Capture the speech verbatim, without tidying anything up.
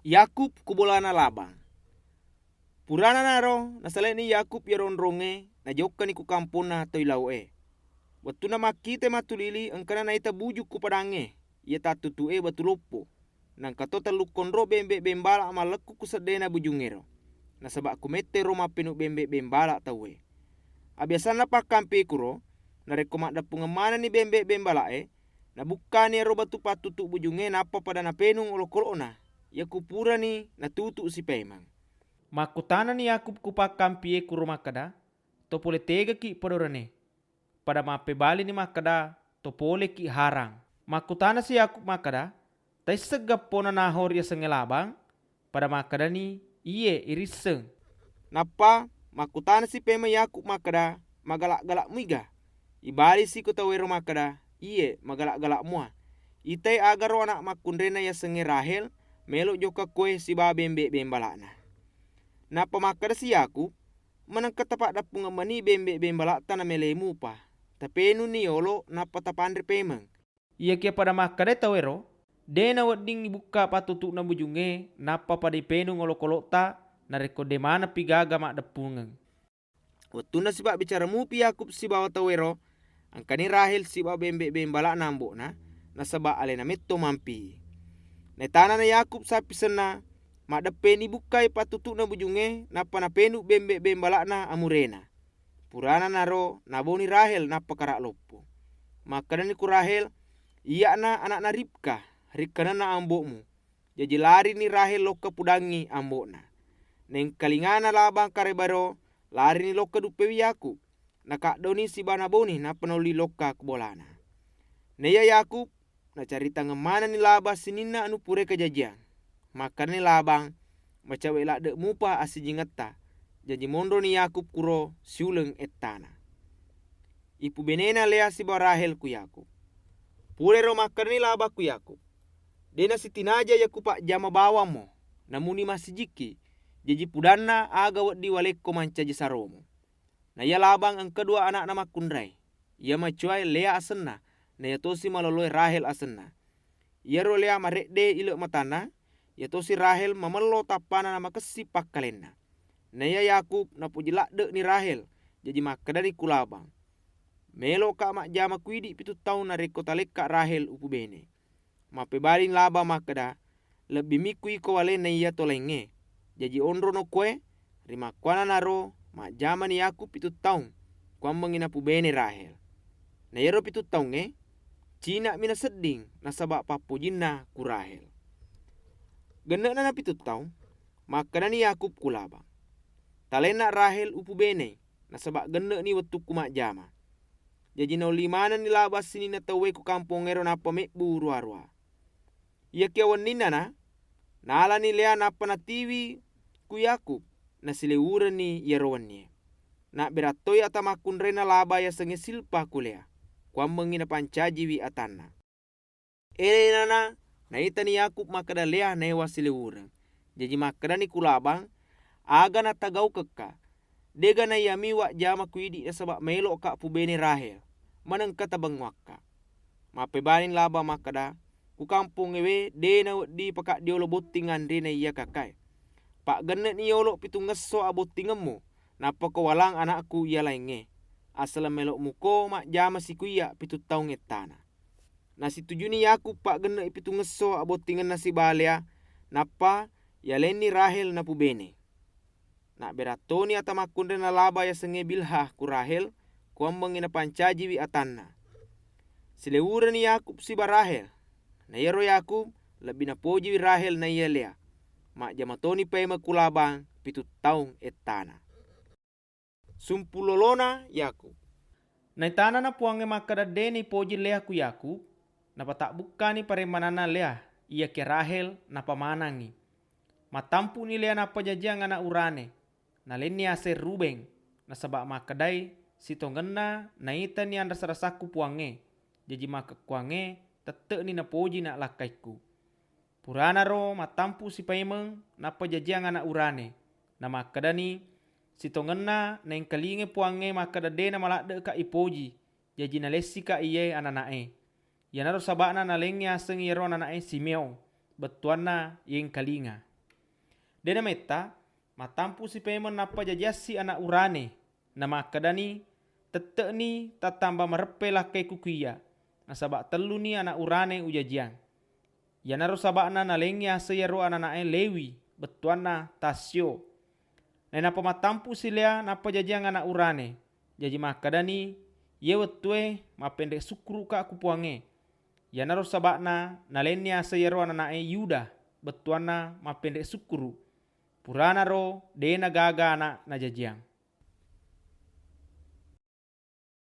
Yakub ku bolana Labang. Purananaro, nasale'ni Yakub iyaro onrongngé, najokkani ku kamponna toi lao'é. Wettunna makkitai mattulili, engkana naita buju ku padangngé, iya tattutu'é batu loppo. Naengkato tellu konro bémbé-bémbala mallekku ku seddéna bujungngéro, nasaba ku mettéro mappénu bémbé-bémbala tauwé. Abiasanna pakkampiyé kuro, narékko maddeppungeng manenni bémbé-bémbalaé, nabukkani éro batu pattutu bujungngé nappa pada napénung olokolo'na, iya ku purani natutu sipaimeng. Makkutanani Yakub ku pakkampiyé kuro makkeda, "To polé tégaki padoroané?" Pada mappébalini makkeda, "To poléki Haran." Makkutanasi Yakub makkeda, "Taisseng eppona Nahor yasengngé Labang?" Pada makkedani, "Iyé, irisseng." Nappa makkutanasi paimeng Yakub makkeda, "Magala-gala muiga?" Ibalisi ku tauwéro makkeda, "Iyé, magala-gala mua. Itai agaro ana makkunrainna yasengngé Rahel, mélo jokka koé sibawa bémbé-bémbala'na." Nappa makkedasi Yakub, "Manengka tapaddeppungeng mani bémbé-bémbala'ta namélé mupa. Tapénunni yolo nappa tapanré paimeng." Iyakiya pada makkedai tauwéro, "Dé nawedding ibukka pattutu'na bujungngé, nappa pada ipénung olokolo'ta, narékko dé maneppi gaga maddeppungeng." Wettunna sipabbicara mupi Yakub sibawa tauwéro, engkani Rahel sibawa bémbé-bémbala'na ambo'na, nasaba aléna metto mampi. Naitanana Yakub sappisenna, maddeppéni bukkai pattutu'na bujungngé, nappa napénu bémbé-bémbala'na amuréna. Purananaro naboni Rahel nappa kara loppo. Makkedani ku Rahel, "Iyya'na ana'na Ribka, rikkanenna ambo'mu." Jaji larini Rahel lokka pudangngi ambo'na. Naéngkalingana Labang karébaéro, larini lokka duppéwi Yakub. Nakaddoni sibawa naboni nappa naolli lokka ku bolana. Naiya Yakub, nacaritangeng manenni Labang sininna anu puraé kajajiyang. Makkedani Labang, "Macawé ladde mupa assijingetta." Jaji monroni Yakub kuro siuleng ettana. Ipubénéna Léa sibawa Rahel ku Yakub. Purairo makkedani Labang ku Yakub, "Dé nasitinaja iya kupajjama bawammo, namuni massijikki, jaji pudanna aga wedding walékko mancaji saromu." Naiya Labang engka dua ana'na makkunrai. Iya macowaé Léa asenna, na iya tosi maloloé Rahel asenna. Iyaro Léa maréddé ileq matanna, iya tosi Rahel mamello tappana namakessing pakkalénna. Naiya Yakub napoji laddeqni Rahel, jaji makkedani ku Labang, "Méloqka majjama ku idi pitu taung narékko talékka Rahel upubéné." Mappébalini Labang makkeda, "Lebbi mikku iko walénna iya to laingngé." Jaji onrono koé, rimakkuannanaro majjamani Yakub pitu taung, kuwammengngi napubéné Rahel. Na iyaro pitu taungngé, cinaqmi nasedding nasaba pappojinna ku Rahel. Genneqna napitu taung, makkedani Yakub ku Labang, "Talénnaq Rahel upubénéi, nasaba genneqni wettukku majjama." Jaji naolli manenni Labang sininna tauwé ku kampongngéro nappa mébbu ruwa-ruwa. Iyakiya wenninnana, nalani Léa nappa natiwi ku Yakub, nasiléwurenni iyaro wennié. Nabbérattoi ata makkunrainna Labang yasengngé Silpa ku Léa, kuwammengngi napancajiwi atanna. Élénana naitani Yakub makkeda Léa naéwa siléwureng. Jaji makkedani ku Labang, "Aga natagaukekka? Dé'ga naiyami wajjama ku idi nasaba maéloqka pubéné Rahel, manengka tabengngoakka." Mappébalini Labang makkeda, "Ku kampongngéwé dé nawedding pakaddiolo botting anréna iya kakaé. Paggenneqni yoloq pitungngesso abottingemmu, nappa ko walang anakku iya laingngé. Asaleng maéloq muko majjama sikuiya pitu taung ettana." Nasitujuni Yakub paggenneq pitungngesso abottingenna sibawa Léa, nappa yalenni Rahel napubéné. Nabbérattoni ata makkunrainna Labang yasengngé Bilha ku Rahel, kuwammengngi napancajiwi atanna. Siléwureni Yakub siba Rahel. Na iyaro Yakub lebbi napojiwi Rahel naiya Léa. Majjama toni paimeng ku Labang pitu taung ettana. Sumpulolona Yakub. Naitanana Puwangnge makkeda dé naipoji Léa ku Yakub, napatabbukkani parémmananna Léa, iyakiya Rahel napamanangngi. Mattampu'ni Léa nappa jajiang ana urané, nalenni aseng Rubén, nasaba makkedai, "Sitongenna naitani anrasa-rasakku Puwangnge, jaji makkekkuwangngé tette'ni napoji na lakkaikku." Puranaro mattampu'si paimeng, nappa jajiang ana urané. Namakkedani, "Sitongenna naéngkalingai Puwangnge makkeda dé namaladde'ka ipoji, jaji nalessika iyaé anana'é." Iyanaro saba'na nalengngi aseng iyaro anana'é Siméon, bettuwanna Yéngkalinga. De' nametta, mattampu'si paimeng nappa jajiassi ana' urane. Namakkedani, "Tette'ni tattamba mareppe lakkae kukuiya, nasaba' telluni ana' urane ujajiang." Iyanaro saba'na nalengngi aseng iyaro anana'e Lewi, bettuanna Tasyo. Nainappa mattampu'si Lea nappa jajiang ana' urane. Jaji makkedani, "Iye wettue mappenre' sukkuru'ka ku Puangnge." Iyanaro saba'na nalenni aseng iyaro anana'e Yuda, bettuanna mappenre' sukkuru'. Puranaro de'na gaga ana' najajiang.